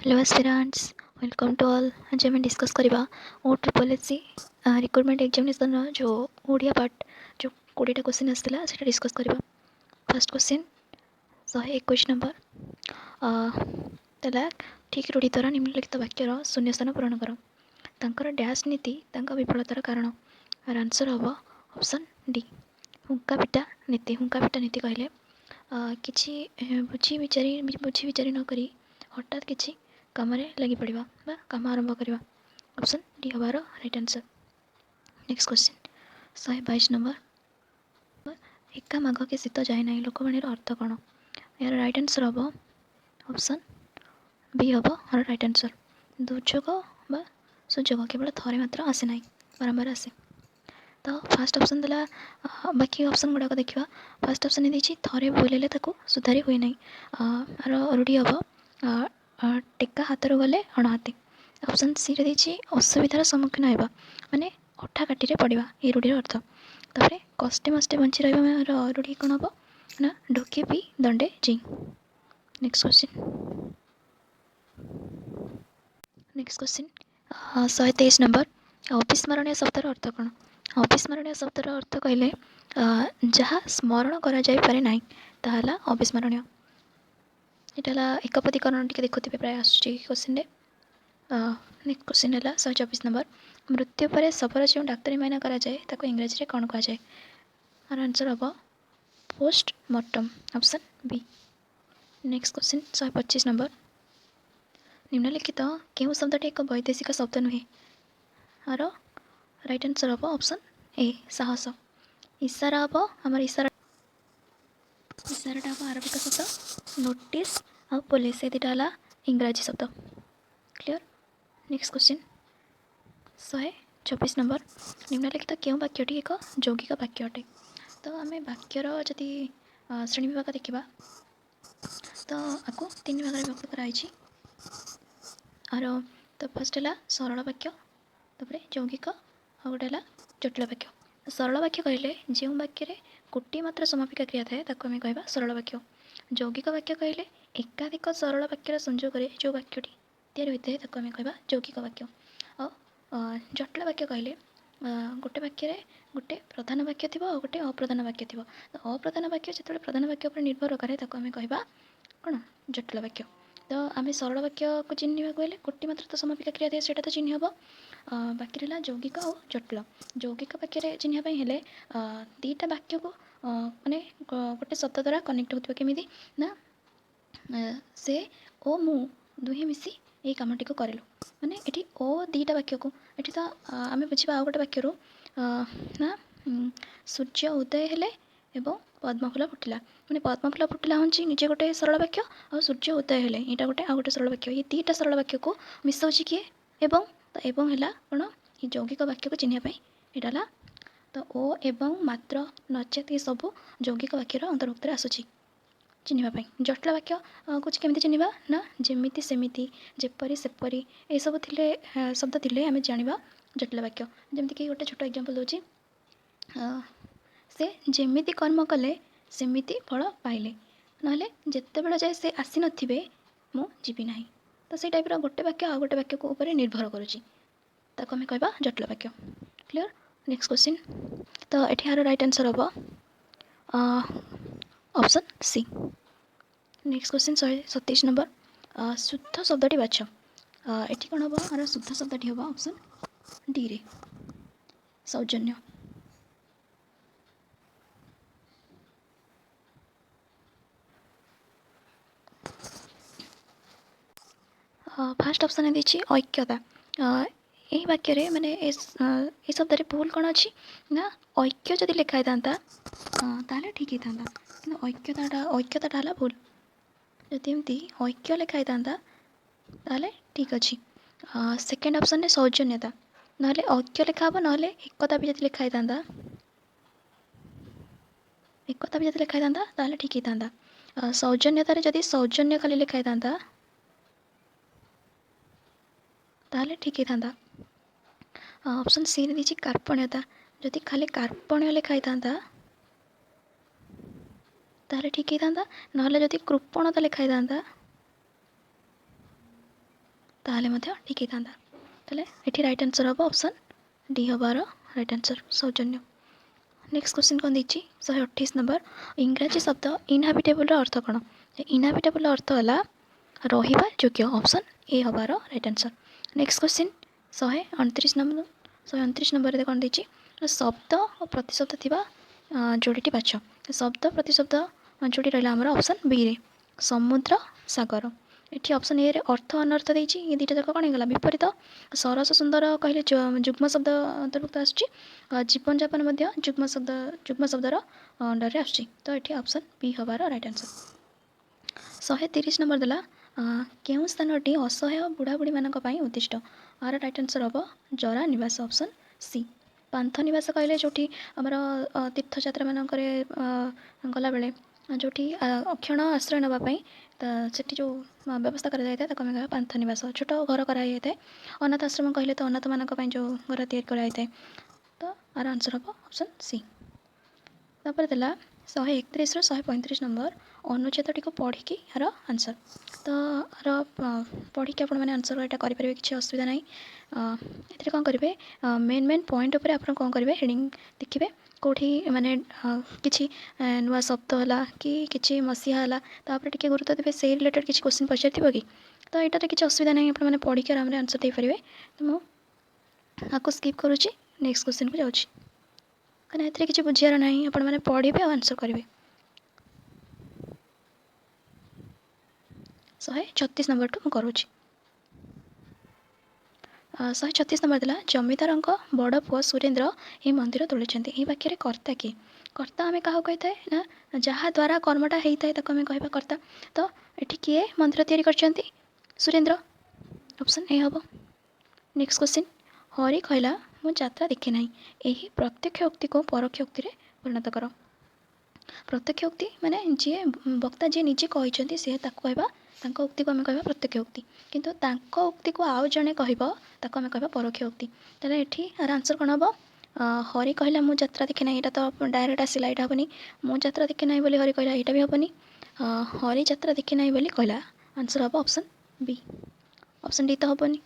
Hello aspirants, welcome to all. ଆଜି ଆମେ discus କରିବା OSSC recruitment ଏକ୍ଜାମିନେସନ୍ର ଯେଉଁ ଓଡ଼ିଆ ପାର୍ଟ, ଯେଉଁ 20ଟା କୋଶ୍ଚିନ୍ ଆସିଥିଲା, ସେଇଟା ଡିସ୍କସ୍ କରିବା। ଫାର୍ଷ୍ଟ କୋଶ୍ଚିନ୍ 121 ନମ୍ବର ହେଲା, ଠିକ୍ ରୂଢ଼ି ଦ୍ୱାରା ନିମ୍ନଲିଖିତ ବାକ୍ୟର ଶୂନ୍ୟସ୍ଥାନ ପୂରଣ କର। ତାଙ୍କର ଡ୍ୟାସ୍ ନୀତି ତାଙ୍କ ବିଫଳତାର କାରଣ। ଆର ଆନ୍ସର୍ ହେବ ଅପସନ୍ ଡି, ହୁଙ୍କା ପିଟା ନୀତି। ହୁଙ୍କା ପିଟା ନୀତି କହିଲେ କିଛି ବୁଝି ବିଚାରି ନ କରି ହଠାତ୍ କିଛି କାମରେ ଲାଗି ପଡ଼ିବା ବା କାମ ଆରମ୍ଭ କରିବା। ଅପସନ୍ ଡି ହେବ are right answer. Next question 122 number, ଏକା ମାଘକେ ଶୀତ ଯାଏ ନାହିଁ ଲୋକବାଣୀର ଅର୍ଥ କ'ଣ? ଏହାର ରାଇଟ୍ ଆନ୍ସର୍ ହେବ ଅପସନ୍ ବି ହେବ ଏହାର ରାଇଟ୍ ଆନ୍ସର୍। ଦୁର୍ଯୋଗ ବା ସୁଯୋଗ କେବଳ ଥରେ ମାତ୍ର ଆସେ ନାହିଁ, ବାରମ୍ବାର ଆସେ। ତ ଫାର୍ଷ୍ଟ ଅପସନ୍ ଦେଲା, ବାକି ଅପସନ୍ ଗୁଡ଼ାକ ଦେଖିବା। ଫାର୍ଷ୍ଟ ଅପସନ୍ ଦେଇଛି, ଥରେ ଭୁଲ ହେଲେ ତାକୁ ସୁଧାରି ହୁଏ ନାହିଁ। ଆର ରୂଢ଼ି ହେବ ଟେକା ହାତରୁ ଗଲେ ଅଣହାତେ। ଅପସନ୍ ସିରେ ଦେଇଛି, ଅସୁବିଧାର ସମ୍ମୁଖୀନ ହେବା ମାନେ ଅଠା କାଠିରେ ପଡ଼ିବା, ଏଇ ରୂଢ଼ିର ଅର୍ଥ। ତାପରେ କଷ୍ଟେ ମଷ୍ଟେ ବଞ୍ଚି ରହିବାର ରୂଢ଼ି କ'ଣ ହେବ ନା ଢୋକେ ପି ଦଣ୍ଡେ ଚେଇଁ। Next question, next question 123 number, ଅବିସ୍ମରଣୀୟ ଶବ୍ଦର ଅର୍ଥ କ'ଣ? ଅବିସ୍ମରଣୀୟ ଶବ୍ଦର ଅର୍ଥ କହିଲେ ଯାହା ସ୍ମରଣ କରାଯାଇପାରେ ନାହିଁ, ତାହା ହେଲା ଅବିସ୍ମରଣୀୟ। ଏଇଟା ହେଲା ଏକପଦୀକରଣ, ଟିକେ ଦେଖୁଥିବେ, ପ୍ରାୟ ଆସୁଛି କ୍ୱେଶ୍ଚିନ୍ରେ। ନେକ୍ସଟ କ୍ୱେଶ୍ଚିନ୍ ହେଲା 124 ନମ୍ବର, ମୃତ୍ୟୁ ପରେ ଶବର ଯେଉଁ ଡାକ୍ତରୀ ମାଇନା କରାଯାଏ, ତାକୁ ଇଂରାଜୀରେ କ'ଣ କୁହାଯାଏ? ଆର ଆନ୍ସର୍ ହେବ post mortem, option B. Next question 125 number, ନିମ୍ନଲିଖିତ କେଉଁ ଶବ୍ଦଟି ଏକ ବୈଦେଶିକ ଶବ୍ଦ ନୁହେଁ? ଆର ରାଇଟ୍ ଆନ୍ସର୍ ହେବ ଅପସନ୍ ଏ, ସାହସ। ଇସାରା ହେବ ଆମର ଇସାରା, ଇସାରାଟା ହେବ ଆରବିକ ଶବ୍ଦ। ନୋଟିସ୍ ଆଉ ପୋଲିସ, ଏ ଦୁଇଟା ହେଲା ଇଂରାଜୀ ଶବ୍ଦ। କ୍ଲିଅର୍? ନେକ୍ସଟ କ୍ୱେଶ୍ଚିନ୍ 126 ନମ୍ବର, ନିମ୍ନଲିଖିତ କେଉଁ ବାକ୍ୟଟି ଏକ ଯୌଗିକ ବାକ୍ୟ ଅଟେ? ତ ଆମେ ବାକ୍ୟର ଯଦି ଶ୍ରେଣୀ ବିଭାଗ ଦେଖିବା, ତ ଆକୁ ତିନି ଭାଗରେ ବିଭକ୍ତ କରାହେଇଛି। ଆର ତ ଫାର୍ଷ୍ଟ ହେଲା ସରଳ ବାକ୍ୟ, ତାପରେ ଯୌଗିକ, ଆଉ ଗୋଟେ ହେଲା ଜଟିଳ ବାକ୍ୟ। ସରଳ ବାକ୍ୟ କହିଲେ ଯେଉଁ ବାକ୍ୟରେ ଗୋଟିଏ ମାତ୍ର ସମାପିକା କ୍ରିୟା ଥାଏ, ତାକୁ ଆମେ କହିବା ସରଳ ବାକ୍ୟ। ଯୌଗିକ ବାକ୍ୟ କହିଲେ ଏକାଧିକ ସରଳ ବାକ୍ୟର ସଂଯୋଗରେ ଯେଉଁ ବାକ୍ୟଟି ତିଆରି ହୋଇଥାଏ, ତାକୁ ଆମେ କହିବା ଯୌଗିକ ବାକ୍ୟ। ଆଉ ଜଟିଳ ବାକ୍ୟ କହିଲେ ଗୋଟେ ବାକ୍ୟରେ ଗୋଟେ ପ୍ରଧାନ ବାକ୍ୟ ଥିବ ଆଉ ଗୋଟେ ଅପ୍ରଧାନ ବାକ୍ୟ ଥିବ। ତ ଅପ୍ରଧାନ ବାକ୍ୟ ଯେତେବେଳେ ପ୍ରଧାନ ବାକ୍ୟ ଉପରେ ନିର୍ଭର କରେ, ତାକୁ ଆମେ କହିବା କ'ଣ? ଜଟିଳ ବାକ୍ୟ। ତ ଆମେ ସରଳ ବାକ୍ୟକୁ ଚିହ୍ନିବାକୁ ହେଲେ ଗୋଟିଏ ମାତ୍ର ତ ସମାପିକା କ୍ରିୟା ଥାଏ, ସେଇଟା ତ ଚିହ୍ନି ହେବ। ବାକି ରହିଲା ଯୌଗିକ ଆଉ ଜଟିଳ। ଯୌଗିକ ବାକ୍ୟରେ ଚିହ୍ନିବା ପାଇଁ ହେଲେ ଦୁଇଟା ବାକ୍ୟକୁ ମାନେ ଗୋଟେ ଶବ୍ଦ ଦ୍ୱାରା କନେକ୍ଟ ହେଉଥିବ। କେମିତି ନା ସେ ଓ ମୁଁ ଦୁହେଁ ମିଶି ଏଇ କାମଟିକୁ କରିଲୁ। ମାନେ ଏଠି ଓ ଦୁଇଟା ବାକ୍ୟକୁ, ଏଠି ତ ଆମେ ବୁଝିବା ଆଉ ଗୋଟେ ବାକ୍ୟରୁ ନା ସୂର୍ଯ୍ୟ ଉଦୟ ହେଲେ ଏବଂ ପଦ୍ମଫୁଲ ଫୁଟିଲା। ମାନେ ପଦ୍ମଫୁଲ ଫୁଟିଲା ହେଉଛି ନିଜେ ଗୋଟେ ସରଳ ବାକ୍ୟ, ଆଉ ସୂର୍ଯ୍ୟ ଉଦୟ ହେଲେ ଏଇଟା ଗୋଟେ ଆଉ ଗୋଟେ ସରଳ ବାକ୍ୟ। ଏଇ ଦୁଇଟା ସରଳ ବାକ୍ୟକୁ ମିଶାଉଛି କିଏ? ଏବଂ। ତ ଏବଂ ହେଲା କ'ଣ? ଏ ଯୌଗିକ ବାକ୍ୟକୁ ଚିହ୍ନିବା ପାଇଁ ଏଇଟା ହେଲା। ତ ଓ, ଏବଂ, ମାତ୍ର, ନଚେତ୍, ଏସବୁ ଯୌଗିକ ବାକ୍ୟର ଅନ୍ତର୍ଭୁକ୍ତରେ ଆସୁଛି ଚିହ୍ନିବା ପାଇଁ। ଜଟିଳ ବାକ୍ୟକୁ କେମିତି ଚିହ୍ନିବା ନା ଯେମିତି, ସେମିତି, ଯେପରି, ସେପରି, ଏସବୁ ଥିଲେ, ଶବ୍ଦ ଥିଲେ ଆମେ ଜାଣିବା ଜଟିଳ ବାକ୍ୟ। ଯେମିତିକି ଗୋଟେ ଛୋଟ ଏକ୍ଜାମ୍ପଲ୍ ଦେଉଛି, ସେ ଯେମିତି କର୍ମ କଲେ ସେମିତି ଫଳ ପାଇଲେ, ନହେଲେ ଯେତେବେଳେ ଯାଏ ସେ ଆସିନଥିବେ ମୁଁ ଯିବି ନାହିଁ। ତ ସେଇ ଟାଇପ୍ର ଗୋଟେ ବାକ୍ୟ ଆଉ ଗୋଟେ ବାକ୍ୟକୁ ଉପରେ ନିର୍ଭର କରୁଛି, ତାକୁ ଆମେ କହିବା ଜଟିଳ ବାକ୍ୟ। କ୍ଲିଅର୍? ନେକ୍ସଟ କ୍ୱେଶ୍ଚିନ୍, ତ ଏଠି ଏହାର ରାଇଟ୍ ଆନ୍ସର୍ ହେବ option C. Next question 127 number, ଶୁଦ୍ଧ ଶବ୍ଦଟି ବାଛ। ଏଠି କ'ଣ ହେବ? ଆର ଶୁଦ୍ଧ ଶବ୍ଦଟି ହେବ ଅପସନ୍ ଡିରେ, ସୌଜନ୍ୟ। ଫାର୍ଷ୍ଟ ଅପସନ୍ ଦେଇଛି ଐକ୍ୟତା। ଏହି ବାକ୍ୟରେ ମାନେ ଏ ଶବ୍ଦରେ ଭୁଲ କ'ଣ ଅଛି ନା ଐକ୍ୟ ଯଦି ଲେଖା ହେଇଥାନ୍ତା ତାହେଲେ ଠିକ୍ ହେଇଥାନ୍ତା, କିନ୍ତୁ ଐକ୍ୟତାଟା ହେଲା ଭୁଲ। ଯଦି ଏମିତି ଐକ୍ୟ ଲେଖା ହେଇଥାନ୍ତା ତାହେଲେ ଠିକ୍ ଅଛି। ସେକେଣ୍ଡ ଅପସନ୍ରେ ସୌଜନ୍ୟତା, ନହେଲେ ଐକ୍ୟ ଲେଖା ହେବ, ନହେଲେ ଏକତା ବି ଯଦି ଲେଖା ହେଇଥାନ୍ତା, ଏକତା ବି ଯଦି ଲେଖା ହେଇଥାନ୍ତା ତାହେଲେ ଠିକ୍ ହେଇଥାନ୍ତା। ସୌଜନ୍ୟତାରେ ଯଦି ସୌଜନ୍ୟ ଖାଲି ଲେଖା ହେଇଥାନ୍ତା ତାହେଲେ ଠିକ୍ ହେଇଥାନ୍ତା। ଅପସନ୍ ସିରେ ଦେଇଛି କାର୍ପଣ୍ୟତା, ଯଦି ଖାଲି କାର୍ପଣ୍ୟ ଲେଖା ହେଇଥାନ୍ତା ତାହେଲେ ଠିକ୍ ହେଇଥାନ୍ତା, ନହେଲେ ଯଦି କୃପଣତା ଲେଖା ହେଇଥାନ୍ତା ତାହେଲେ ମଧ୍ୟ ଠିକ୍ ହେଇଥାନ୍ତା। ତାହେଲେ ଏଠି ରାଇଟ୍ ଆନ୍ସର୍ ହେବ ଅପସନ୍ ଡି ହେବାର ରାଇଟ୍ ଆନ୍ସର୍, ସୌଜନ୍ୟ। ନେକ୍ସଟ କ୍ୱେଶ୍ଚିନ୍ କ'ଣ ଦେଇଛି? 128 ନମ୍ବର, ଇଂରାଜୀ ଶବ୍ଦ ଇନହାବିଟେବୁଲ୍ର ଅର୍ଥ କ'ଣ? ଇନହାବିଟେବୁଲ୍ର ଅର୍ଥ ହେଲା ରହିବା ଯୋଗ୍ୟ। ଅପସନ୍ ଏ ହେବାର right answer. Next question 129 number. 129 ନମ୍ବରରେ କ'ଣ ଦେଇଛି? ଶବ୍ଦ ଓ ପ୍ରତିଶବ୍ଦ ଥିବା ଯୋଡ଼ିଟି ବାଛ। ଶବ୍ଦ ପ୍ରତିଶବ୍ଦ ଯୋଡ଼ି ରହିଲା ଆମର ଅପସନ୍ ବିରେ, ସମୁଦ୍ର ସାଗର। ଏଠି ଅପସନ୍ ଏରେ ଅର୍ଥ ଅନର୍ଥ ଦେଇଛି, ଏ ଦୁଇଟା ଯାକ କ'ଣ ହେଇଗଲା? ବିପରୀତ। ସରସ ସୁନ୍ଦର କହିଲେ ଯୁଗ୍ମ ଶବ୍ଦ ଅନ୍ତର୍ଭୁକ୍ତ ଆସୁଛି। ଜୀବନଯାପନ ମଧ୍ୟ ଯୁଗ୍ମ ଶବ୍ଦର ଅଣ୍ଡରରେ ଆସୁଛି। ତ ଏଠି ଅପସନ୍ ବି ହେବାର ରାଇଟ୍ ଆନ୍ସର୍। 130 ନମ୍ବର ଦେଲା, କେଉଁ ସ୍ଥାନଟି ଅସହାୟ ବୁଢ଼ାବୁଢ଼ୀମାନଙ୍କ ପାଇଁ ଉଦ୍ଦିଷ୍ଟ? ଆର ରାଇଟ୍ ଆନ୍ସର୍ ହେବ ଜରା ନିବାସ, ଅପସନ୍ ସି। ପାନ୍ଥ ନିବାସ କହିଲେ ଯେଉଁଠି ଆମର ତୀର୍ଥଯାତ୍ରାମାନଙ୍କରେ ଗଲାବେଳେ ଯେଉଁଠି ଅକ୍ଷଣ ଆଶ୍ରୟ ନେବା ପାଇଁ ତ ସେଠି ଯେଉଁ ବ୍ୟବସ୍ଥା କରାଯାଇଥାଏ, ତାକୁ ଆମେ କହିବା ପାନ୍ଥ ନିବାସ, ଛୋଟ ଘର କରାଯାଇଥାଏ। ଅନାଥ ଆଶ୍ରମ କହିଲେ ତ ଅନାଥମାନଙ୍କ ପାଇଁ ଯେଉଁ ଘର ତିଆରି କରାଯାଇଥାଏ। ତ ଆର ଆନ୍ସର୍ ହେବ ଅପସନ୍ ସି। ତାପରେ ଦେଲା 131ରୁ 135 ନମ୍ବର ଅନୁଚ୍ଛେଦଟିକୁ ପଢ଼ିକି ଏହାର ଆନ୍ସର୍। ତ ଆର ପଢ଼ିକି ଆପଣମାନେ ଆନ୍ସର୍ ଏଇଟା କରିପାରିବେ, କିଛି ଅସୁବିଧା ନାହିଁ। ଏଥିରେ କ'ଣ କରିବେ? ମେନ୍ ମେନ୍ ପଏଣ୍ଟ ଉପରେ ଆପଣ କ'ଣ କରିବେ? ହେଡ଼ିଂ ଦେଖିବେ, କେଉଁଠି ମାନେ କିଛି ନୂଆ ଶବ୍ଦ ହେଲା କି କିଛି ମସିହା ହେଲା, ତାପରେ ଟିକେ ଗୁରୁତ୍ୱ ଦେବେ। ସେଇ ରିଲେଟେଡ଼ କିଛି କୋଶ୍ଚିନ୍ ପଚାରିଥିବ କି? ତ ଏଇଟାରେ କିଛି ଅସୁବିଧା ନାହିଁ, ଆପଣମାନେ ପଢ଼ିକି ଆରାମରେ ଆନ୍ସର୍ ଦେଇପାରିବେ। ତ ମୁଁ ଆକୁ ସ୍କିପ୍ କରୁଛି, ନେକ୍ସଟ କୋଶ୍ଚିନ୍କୁ ଯାଉଛି, କାହିଁକିନା ଏଥିରେ କିଛି ବୁଝିବାର ନାହିଁ। ଆପଣମାନେ ପଢ଼ିବେ ଆଉ ଆନ୍ସର୍ କରିବେ। 136 ନମ୍ବରଠୁ ମୁଁ କରୁଛି। 136 ନମ୍ବର ଥିଲା, ଜମିଦାରଙ୍କ ବଡ଼ ପୁଅ ସୁରେନ୍ଦ୍ର ଏହି ମନ୍ଦିର ତୋଳିଛନ୍ତି। ଏହି ବାକ୍ୟରେ କର୍ତ୍ତା କିଏ? କର୍ତ୍ତା ଆମେ କାହାକୁ କହିଥାଏ ନା, ଯାହା ଦ୍ୱାରା କର୍ମଟା ହେଇଥାଏ ତାକୁ ଆମେ କହିବା କର୍ତ୍ତା। ତ ଏଠି କିଏ ମନ୍ଦିର ତିଆରି କରିଛନ୍ତି? ସୁରେନ୍ଦ୍ର, ଅପସନ୍ ଏ ହେବ। ନେକ୍ସଟ କ୍ୱେଶ୍ଚିନ୍, ହରି କହିଲା ମୁଁ ଯାତ୍ରା ଦେଖେ ନାହିଁ। ଏହି ପ୍ରତ୍ୟକ୍ଷ ଉକ୍ତିକୁ ପରୋକ୍ଷ ଉକ୍ତିରେ ପରିଣତ କର। ପ୍ରତ୍ୟକ୍ଷ ଉକ୍ତି ମାନେ ଯିଏ ବକ୍ତା, ଯିଏ ନିଜେ କହିଛନ୍ତି, ସେ ତାକୁ କହିବା, ତାଙ୍କ ଉକ୍ତିକୁ ଆମେ କହିବା ପ୍ରତ୍ୟକ୍ଷ ଉକ୍ତି। କିନ୍ତୁ ତାଙ୍କ ଉକ୍ତିକୁ ଆଉ ଜଣେ କହିବ, ତାକୁ ଆମେ କହିବା ପରୋକ୍ଷ ଉକ୍ତି। ତାହେଲେ ଏଠି ଆର ଆନ୍ସର୍ କ'ଣ ହେବ? ହରି କହିଲା ମୁଁ ଯାତ୍ରା ଦେଖେ ନାହିଁ, ଏଇଟା ତ ଡାଇରେକ୍ଟ ଆସିଲା, ଏଇଟା ହେବନି। ମୁଁ ଯାତ୍ରା ଦେଖେ ନାହିଁ ବୋଲି ହରି କହିଲା, ଏଇଟା ବି ହେବନି। ହରି ଯାତ୍ରା ଦେଖେ ନାହିଁ ବୋଲି କହିଲା, ଆନ୍ସର୍ ହେବ ଅପସନ୍ ବି। ଅପସନ୍ ଡି ତ ହେବନି।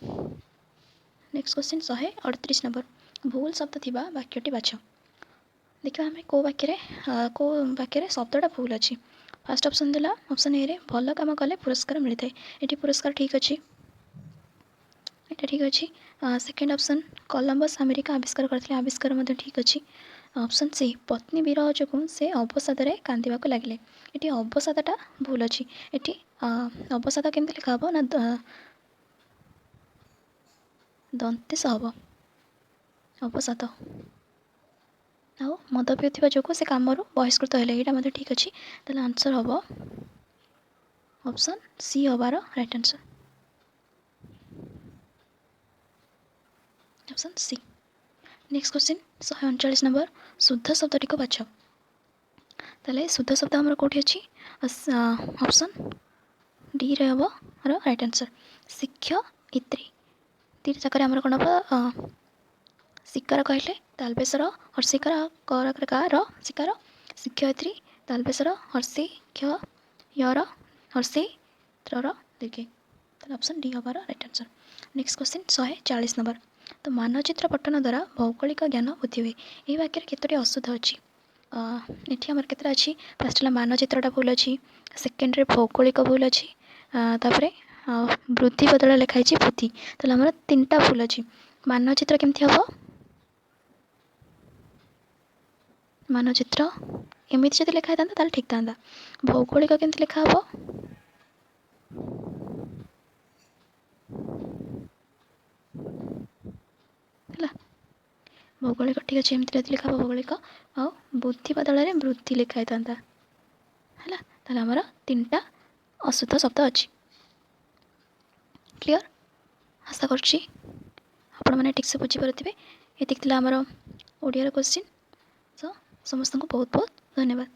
ନେକ୍ସଟ କ୍ୱେଶ୍ଚିନ୍ 138 ନମ୍ବର, ଭୁଲ ଶବ୍ଦ ଥିବା ବାକ୍ୟଟି ବାଛ। ଦେଖିବା ଆମେ କେଉଁ ବାକ୍ୟରେ ଶବ୍ଦଟା ଭୁଲ ଅଛି। ଫାର୍ଷ୍ଟ ଅପସନ୍ ଦେଲା, ଅପସନ୍ ଏରେ, ଭଲ କାମ କଲେ ପୁରସ୍କାର ମିଳିଥାଏ। ଏଠି ପୁରସ୍କାର ଠିକ୍ ଅଛି, ଏଇଟା ଠିକ୍ ଅଛି। ସେକେଣ୍ଡ ଅପସନ୍, କଲମ୍ବସ୍ ଆମେରିକା ଆବିଷ୍କାର କରିଥିଲେ, ଆବିଷ୍କାର ମଧ୍ୟ ଠିକ୍ ଅଛି। ଅପସନ୍ ସି, ପତ୍ନୀ ବିରହ ଯୋଗୁଁ ସେ ଅବସାଦରେ କାନ୍ଦିବାକୁ ଲାଗିଲେ। ଏଠି ଅବସାଦଟା ଭୁଲ ଅଛି। ଏଠି ଅବସାଦ କେମିତି ଲେଖା ହେବ ନା, ଦନ୍ତେଶ ହେବ ଅବସାଦ। ଆଉ ମଦ ପିଉଥିବା ଯୋଗୁଁ ସେ କାମରୁ ବହିଷ୍କୃତ ହେଲେ, ଏଇଟା ମଧ୍ୟ ଠିକ୍ ଅଛି। ତାହେଲେ ଆନ୍ସର୍ ହେବ ଅପସନ୍ ସି ହେବାର right answer, option C. Next question 139 number, ଶୁଦ୍ଧ ଶବ୍ଦଟିକୁ ବାଛ। ତାହେଲେ ଶୁଦ୍ଧ ଶବ୍ଦ ଆମର କେଉଁଠି ଅଛି? ଅପସନ୍ ଡିରେ ହେବ ରାଇଟ୍ ଆନ୍ସର୍, ଶିକ୍ଷୟିତ୍ରୀ। ଦୁଇଟା ଯାକରେ ଆମର କ'ଣ ହେବ? ଶିକାର କହିଲେ ତାଲବେଶର ହର୍ଷିକାର କାର ଶିକାର, ଶିକ୍ଷୟିତ୍ରୀ ତାଲବେଶର ହର୍ଷି କ୍ଷ ୟର ହର୍ଷି ତ୍ରର ଦୀର୍ଘେଇ। ତାହେଲେ ଅପସନ୍ ଡି ହେବାର right answer. Next question 140 number, ତ ମାନଚିତ୍ର ପଠନ ଦ୍ୱାରା ଭୌଗୋଳିକ ଜ୍ଞାନ ବୃଦ୍ଧି ହୁଏ। ଏହି ବାକ୍ୟରେ କେତୋଟି ଅଶୁଦ୍ଧ ଅଛି? ଏଠି ଆମର କେତେଟା ଅଛି? ଫାର୍ଷ୍ଟ ହେଲା ମାନଚିତ୍ରଟା ଭୁଲ ଅଛି, ସେକେଣ୍ଡରେ ଭୌଗୋଳିକ ଭୁଲ ଅଛି, ତାପରେ ବୃଦ୍ଧି ବଦଳରେ ଲେଖା ହେଇଛି ବୁଦ୍ଧି। ତାହେଲେ ଆମର ତିନିଟା ଭୁଲ ଅଛି। ମାନଚିତ୍ର କେମିତି ହେବ? ମାନଚିତ୍ର ଏମିତି ଯଦି ଲେଖା ହେଇଥାନ୍ତା ତାହେଲେ ଠିକ୍ ଥାନ୍ତା। ଭୌଗୋଳିକ କେମିତି ଲେଖା ହେବ? ହେଲା, ଭୌଗୋଳିକ ଠିକ୍ ଅଛି, ଏମିତି ଯଦି ଲେଖା ହେବ ଭୌଗୋଳିକ। ଆଉ ବୁଦ୍ଧି ବଦଳରେ ବୃଦ୍ଧି ଲେଖା ହେଇଥାନ୍ତା, ହେଲା। ତାହେଲେ ଆମର ତିନିଟା ଅଶୁଦ୍ଧ ଶବ୍ଦ ଅଛି। କ୍ଲିଅର୍? ଆଶା କରୁଛି ଆପଣମାନେ ଠିକ୍ସେ ବୁଝିପାରୁଥିବେ। ଏତିକି ଥିଲା ଆମର ଓଡ଼ିଆର କ୍ୱେଶ୍ଚିନ୍। ତ ସମସ୍ତଙ୍କୁ ବହୁତ ବହୁତ ଧନ୍ୟବାଦ।